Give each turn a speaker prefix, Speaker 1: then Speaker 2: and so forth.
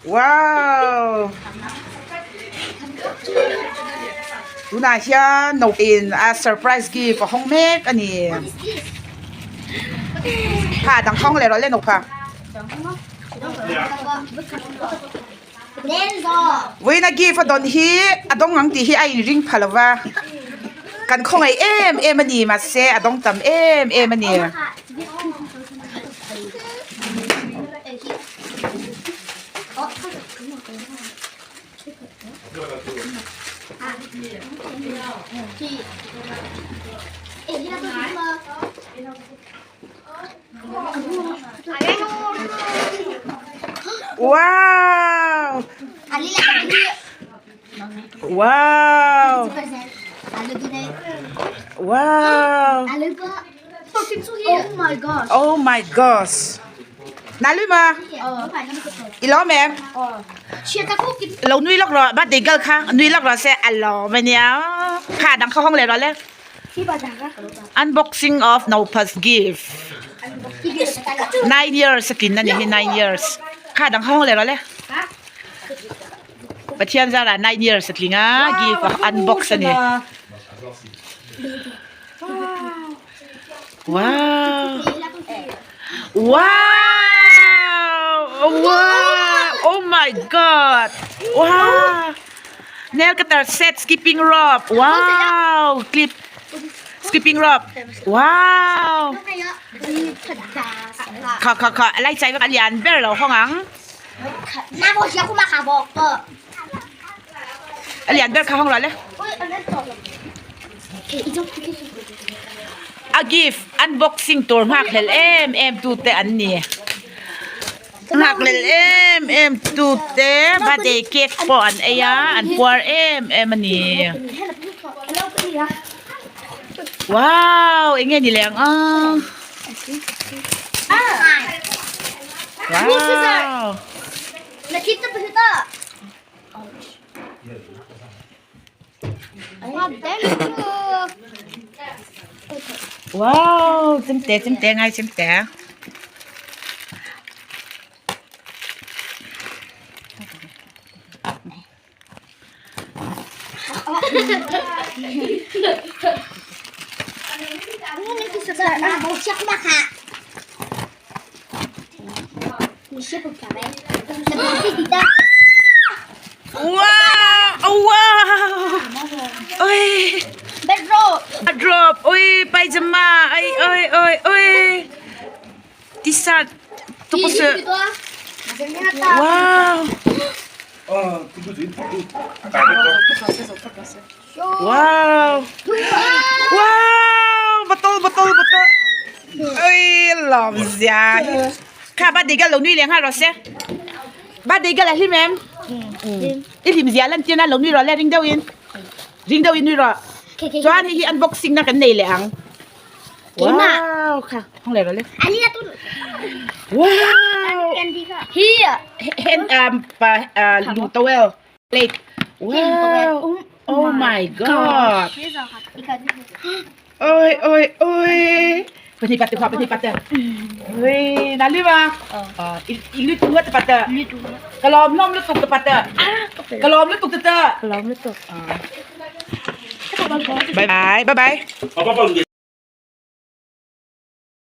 Speaker 1: Wow! Tunah hian no in a surprise gift a hawng mek a ni. Kha dang hawng leh rawh le no kha. Vawiina gift a dawn hi a dawng ang tih hi a inring pha lo va, kan khawngaih em em a ni mahse a dawng tam em em a ni. Wow! Wow! Wow!
Speaker 2: Oh my gosh.
Speaker 1: Oh my gosh. Nalui ma? I lawm em? Lo nui lawk rawh, birthday girl kha nui lawk rawh se a lawm ania. Kha dang kha hawng leh rawh le. Unboxing of Nopa's gift. 9 years a kin a ni hi 9 years. Kha dang kha hawng leh rawh le. Pathian zarah 9 years a tling a gift a unbox a ni. Wow! Wow! Wow! Oh my god! Wow! Nail cutter set skipping rope. Wow! Clip skipping rope. Wow! Kha kha kha lai chai vek a lian ber lo hawng ang. A lian ber kha hawng rawh le. A gift unboxing tur nghakhlel em em tu te an ni. Nghakhlel em em tu te birthday cake pawh an ei a an puar em em a ni. Wow eng nge ni leh ang a. Wow. Wow chemte chemte ngai chemte. Wow! Oh wow! Oi! Drop! Oi, pajama! Oi, oi, oi, oi! T-shirt! Tukos! Wow! Wow! Wow! Bottle, bottle, bottle! Oi, lawm zia hi. Kha birthday girl lo nui leh nghal rawh se. Birthday girl a hlim em? I hlim zia lan tir na lo nui rawh le ring deuh in. Ring deuh in nui rawh. Chuan hei hi unboxing na kan nei leh ang. Wow! Kha hawng leh rawh le. Wow! Hand um pa lu towel plate. Wow! Oh my god! Oi oi oi! Pahnih pat te khua pahnih pat te. Oi, na lu ma? I lu tu te pat te. Ka lawm hlawm lutuk te pat te. Ka lawm lutuk te te.
Speaker 2: Ka lawm lutuk.
Speaker 1: Bye bye. Bye bye.